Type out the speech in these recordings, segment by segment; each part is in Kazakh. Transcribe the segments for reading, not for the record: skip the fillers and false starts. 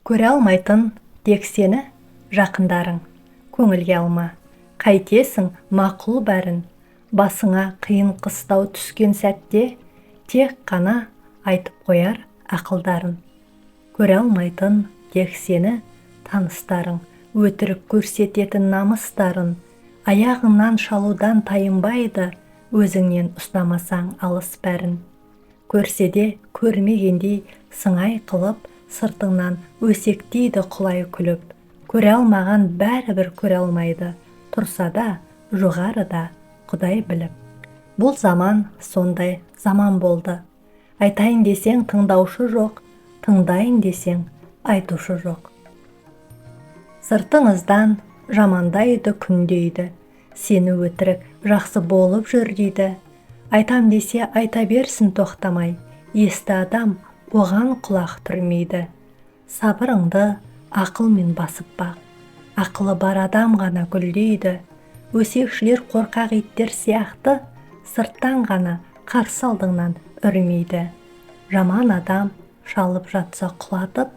Көре алмайтын тек сені жақындарың, көңілге алма. Қайтесің, мақұл бәрін. Басыңа қиын қыстау түскен сәтте тек қана айтып қояр ақылдарын. Көре алмайтын тек сені таныстарың, өтірік көрсететін намыстарын. Аяғыңнан шалудан тайынбайды, өзіңнен ұстамасаң алыс бәрін. Көрсе де көрмегендей сыңай қылып, сыртыңнан өсектейді құлай күліп. Көре алмаған бәрібір көре алмайды, тұрса да жоғарыда Құдай біліп. Бұл заман сондай заман болды. Айтайын десең тыңдаушы жоқ, тыңдайын десең айтушы жоқ. Сыртыңыздан жамандайды, күндейді, сені өтірік жақсы болып жүр дейді. Айтам десе айта берсін тоқтамай, есті адам оған құлақ түрмейді. Сабырыңды ақылмен басып бақ. Ақылы бар адам ғана гүлдейді. Өсекшілер қорқақ иттер сияқты сырттан ғана қарсы алдыңнан үрмейді. Жаман адам шалып жатса құлатып,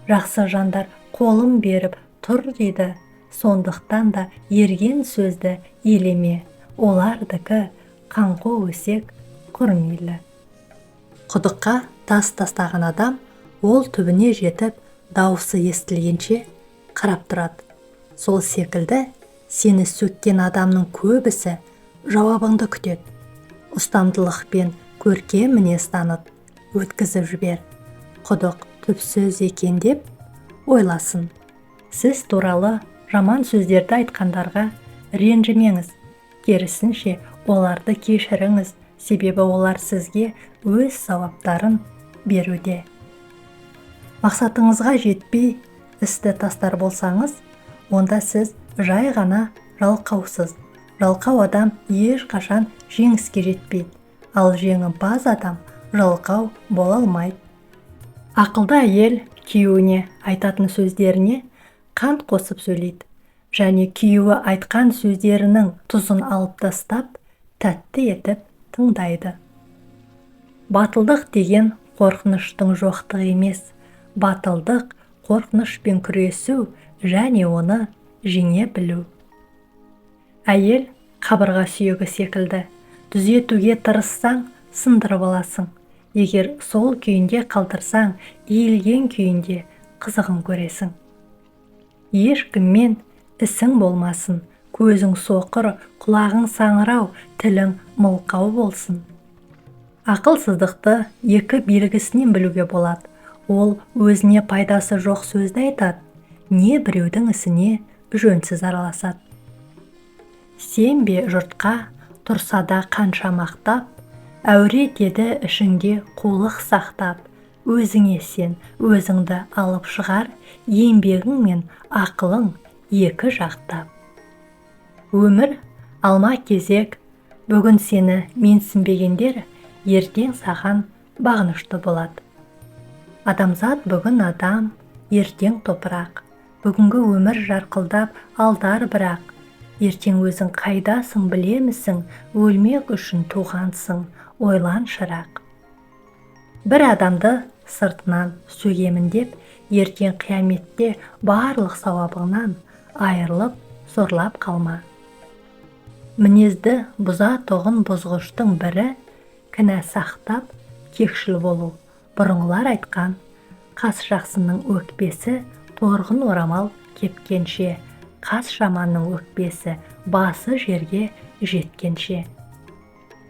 жақсы жандар қолын беріп тұр дейді. Сондықтан да ерген сөзді елеме, олардікі қаңқу өсек, құр мейлі. Құдыққа тас тастаған адам ол түбіне жетіп, дауысы естілгенше қарап тұрады. Сол секілді сені сөккен адамның көбісі жауабыңды күтеді. Ұстамдылықпен көркем мінез таныт, өткізіп жібер. Құдық түпсіз екен деп ойласын. Сіз туралы жаман сөздерді айтқандарға ренжімеңіз. Керісінше, оларды кешіріңіз, себебі олар сізге өз сауаптарын беруде. Мақсатыңызға жетпей істі тастар болсаңыз, онда сіз жай ғана жалқаусыз. Жалқау адам ешқашан жеңіске жетпейді, ал жеңімпаз адам жалқау бола алмайды. Ақылды әйел күйеуіне айтатын сөздеріне қант қосып сөйлейді және күйеуі айтқан сөздерінің тұзын алып тастап, тәтті етіп тыңдайды. Батылдық деген қорқыныштың жоқтығы емес, батылдық қорқынышпен күресу және оны жеңе білу. Әйел қабырға сүйегі секілді. Түзетуге тырыссаң, сындырып аласың. Егер сол күйінде қалдырсаң, иілген күйінде қызығын көресің. Ешкіммен ісің болмасын, көзің соқыр, құлағың саңырау, тілің мылқау болсын. Ақылсыздықты екі белгісінен білуге болады. Ол өзіне пайдасы жоқ сөзді айтады, не біреудің ісіне жөнсіз араласады. Сенбе жұртқа, тұрса да қанша мақтап, әуре етеді ішіңде қулық сақтап. Өзіңе сен, өзіңді алып шығар, еңбегің мен ақылың екі жақтап. Өмір алма кезек, бүгін сені менсінбегендер ертең саған бағынышты болады. Адамзат бүгін адам, ертең топырақ. Бүгінгі өмір жарқылдап алдар бірақ. Ертең өзің қайдасың білемісің, өлмек үшін туғансың, ойлан шырақ. Бір адамды сыртынан сөгемін деп, ертең қияметте барлық сауабыңнан айырылып, сорлап қалма. Мінезді бұзатұғын бұзғыштың бірі кінә сақтап, кекшіл болу. Бұрынғылар айтқан, қас жақсының өкпесі торғын орамал кепкенше, қас жаманның өкпесі басы жерге жеткенше.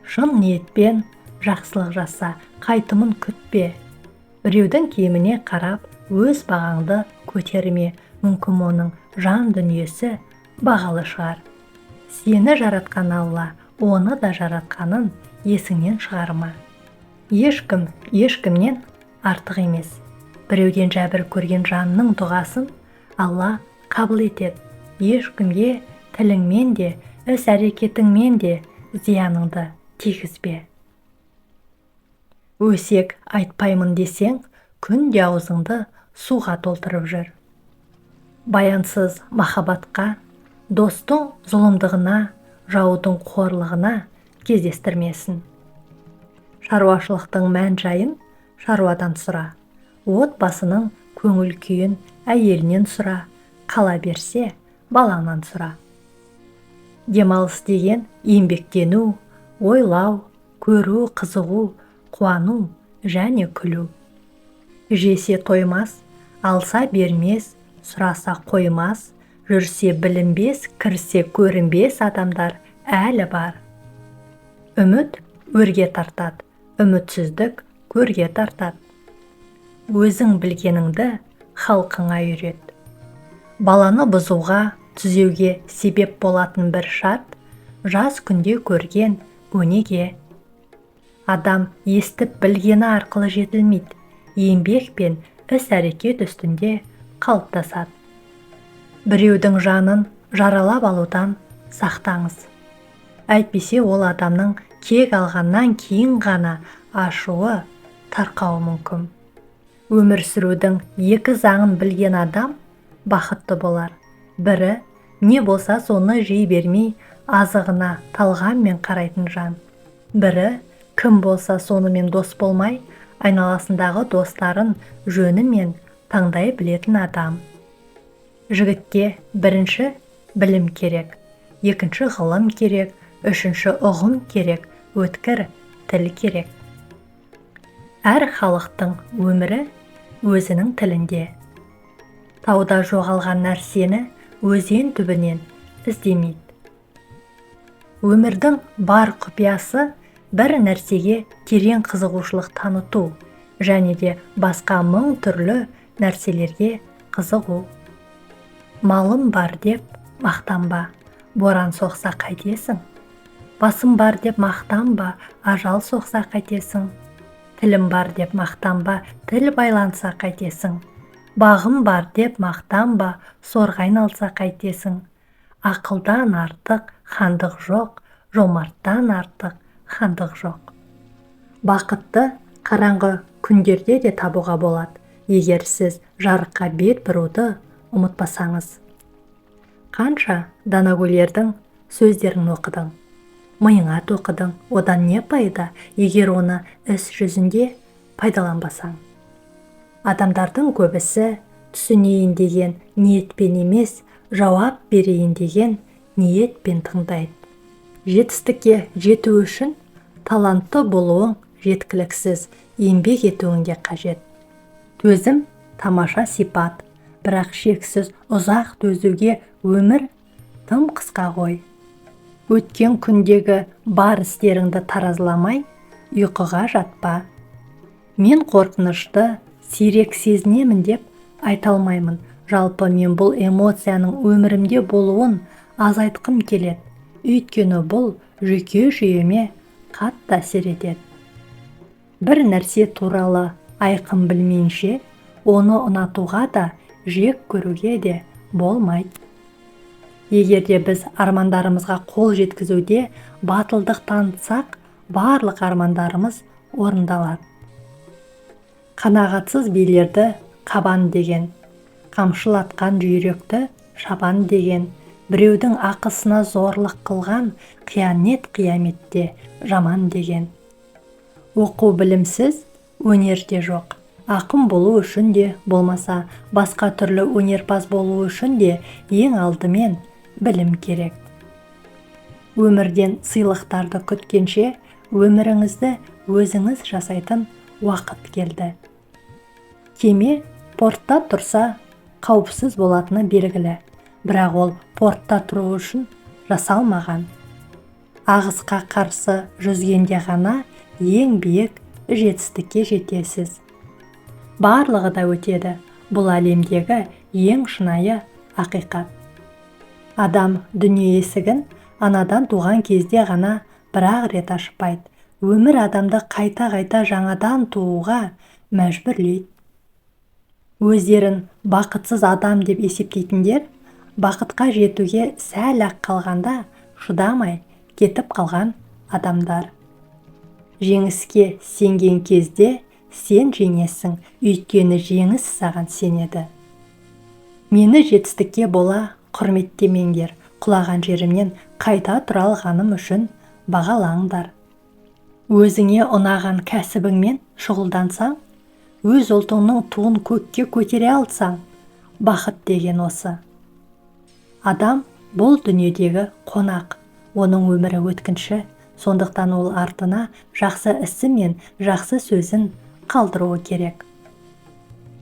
Шын ниетпен жақсылық жаса, қайтымын күтпе. Біреудің киіміне қарап, өз бағаңды көтерме, мүмкін оның жан дүниесі бағалы шығар. Сені жаратқан Алла, оны да жаратқанын есіңнен шығарма. Ешкім ешкімнен артық емес. Біреуден жәбір көрген жанның дұғасын Алла қабыл етеді. Ешкімге тіліңмен де, іс-әрекетіңмен де зияныңды тигізбе. Өсек айтпаймын десең, күнде аузыңды суға толтырып жүр. Баянсыз махаббатқа, достың зұлымдығына, жаудың қорлығына кездестірмесін. Шаруашылықтың мән-жайын шаруадан сұра. Отбасының Көңіл күйін әйелінен сұра, қала берсе балаңнан сұра. Демалыс деген еңбектену, ойлау, көру, қызығу, қуану және күлу. Жесе тоймас, алса бермес, сұраса қоймас, жүрсе білінбес, кірсе көрінбес адамдар әлі бар. Үміт өрге тартады, үмітсіздік көрге тартады. Өзің білгеніңді халқыңа үйрет. Баланы бұзуға, түзеуге себеп болатын бір шарт жас күнде көрген өнеге. Адам естіп білгені арқылы жетілмейді, еңбек пен іс-әрекет үстінде қалыптасады. Біреудің жанын жаралап алудан сақтаңыз. Әйтпесе ол адамның кек алғаннан кейін ғана ашуы тарқауы мүмкін. Өмір сүрудің екі заңын білген адам бақытты болар. Бірі, не болса соны жей бермей, азығына талғаммен қарайтын жан. Бірі, кім болса сонымен дос болмай, айналасындағы достарын жөнімен таңдай білетін адам. Жігітке бірінші білім керек, екінші ғылым керек, үшінші ұғым керек, өткір тіл керек. Әр халықтың өмірі өзінің тілінде. Тауда жоғалған нәрсені өзен түбінен іздемейді. Өмірдің бар құпиясы бір нәрсеге терең қызығушылық таныту және де басқа мың түрлі нәрселерге қызығу. Малым бар деп мақтанба, боран соқса қайтесің? Басым бар деп мақтанба, ажал соқса қайтесің? Тілім бар деп мақтанба, тіл байланса қайтесің? Бағым бар деп мақтанба, сорға айналса қайтесің? Ақылдан артық хандық жоқ, жомарттан артық хандық жоқ. Бақытты қараңғы күндерде де табуға болады, егер сіз жарыққа бет бұруды ұмытпасаңыз. Қанша данагөйлердің сөздерін оқыдың, миыңа тоқыдың, одан не пайда, егер оны іс жүзінде пайдаланбасаң? Адамдардың көбісі түсінейін деген ниетпен емес, жауап берейін деген ниетпен тыңдайды. Жетістікке жету үшін талантты болуың жеткіліксіз, еңбек етуің де қажет. Төзім тамаша сипат, бірақ шексіз ұзақ төзуге өмір тым қысқа ғой. Өткен күндегі бар істеріңді таразыламай, ұйқыға жатпа. Мен қорқынышты сирек сезінемін деп айта алмаймын. Жалпы мен бұл эмоцияның өмірімде болуын азайтқым келеді. Өйткені бұл жүйке жүйеме қатты әсер етеді. Бір нәрсе туралы айқын білмейінше, оны ұнатуға да, жек көруге де болмайды. Егер де біз армандарымызға қол жеткізуде батылдық танытсақ, барлық армандарымыз орындалады. Қанағатсыз билерді қабан деген, қамшылатқан жүйректі шабан деген, біреудің ақысына зорлық қылған қиянет қияметте жаман деген. Оқу білімсіз өнер де жоқ. Ақын болу үшін де болмаса, басқа түрлі өнерпаз болу үшін де ең алдымен білім керек. Өмірден сыйлықтарды күткенше, өміріңізді өзіңіз жасайтын уақыт келді. Кеме портта тұрса, қауіпсіз болатыны белгілі, бірақ ол портта тұру үшін жасалмаған. Ағысқа қарсы жүзгенде ғана ең биік жетістікке жетесіз. Барлығы да өтеді. Бұл әлемдегі ең шынайы ақиқат. Адам дүние есігін анадан туған кезде ғана бір-ақ рет ашпайды. Өмір адамды қайта-қайта жаңадан тууға мәжбүрлейді. Өздерін бақытсыз адам деп есептейтіндер, бақытқа жетуге сәл-ақ қалғанда шыдамай кетіп қалған адамдар. Жеңіске сенген кезде сен жеңесің, өйткені жеңіс саған сенеді. Мені жетістікке бола құрметтемеңдер, құлаған жерімнен қайта тұра алғаным үшін бағалаңдар. Өзіңе ұнаған кәсібіңмен шұғылдансаң, Өз ұлтыңның туын көкке көтере алсаң, бақыт деген осы. Адам бұл дүниедегі қонақ, оның өмірі өткінші, сондықтан ол артына жақсы ісі мен жақсы сөзін қалдыруы керек.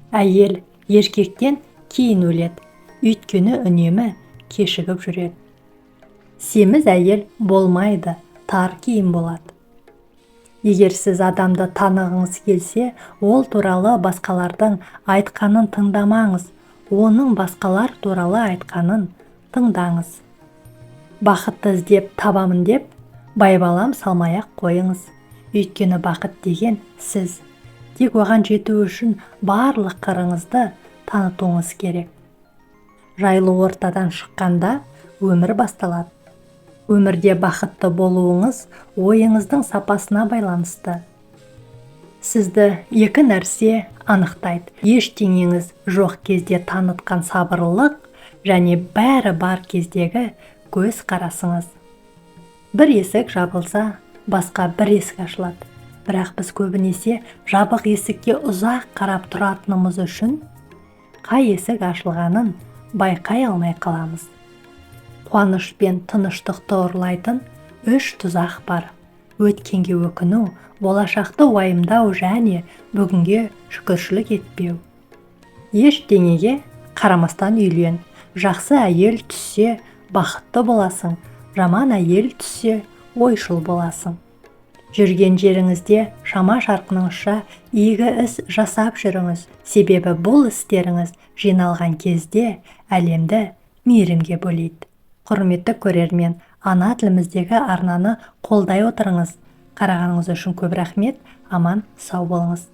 Әйел еркектен кейін өледі, өйткені үнемі кешігіп жүреді. Семіз әйел болмайды, тар киім болады. Егер сіз адамды танығыңыз келсе, ол туралы басқалардың айтқанын тыңдамаңыз, оның басқалар туралы айтқанын тыңдаңыз. Бақытты іздеп табамын деп, байбалам салмай-ақ қойыңыз. Өйткені бақыт деген сіз. Тек оған жету үшін барлық қырыңызды танытуыңыз керек. Жайлы ортадан шыққанда өмір басталады. Өмірде бақытты болуыңыз ойыңыздың сапасына байланысты. Сізді екі нәрсе анықтайды. Ештеңеңіз жоқ кезде танытқан сабырлылық және бәрі бар кездегі көз қарасыңыз. Бір есік жабылса, басқа бір есік ашылады. Бірақ біз көбінесе жабық есікке ұзақ қарап тұратынымыз үшін қай есік ашылғанын байқай алмай қаламыз. Қуаныш пен тыныштықты ұрлайтын үш тұзақ бар. Өткенге өкіну, болашақты уайымдау және бүгінге шүкіршілік етпеу. Ештеңеге қарамастан үйлен. Жақсы әйел түссе, бақытты боласың, жаман әйел түссе, ойшыл боласың. Жүрген жеріңізде шама шарқыныңызша игі іс жасап жүріңіз, себебі бұл істеріңіз жиналған кезде әлемді мейірімге бөлейді. Құрметті көрермен, ана тіліміздегі арнаны қолдай отырыңыз. Қарағаныңыз үшін көп рахмет, аман сау болыңыз.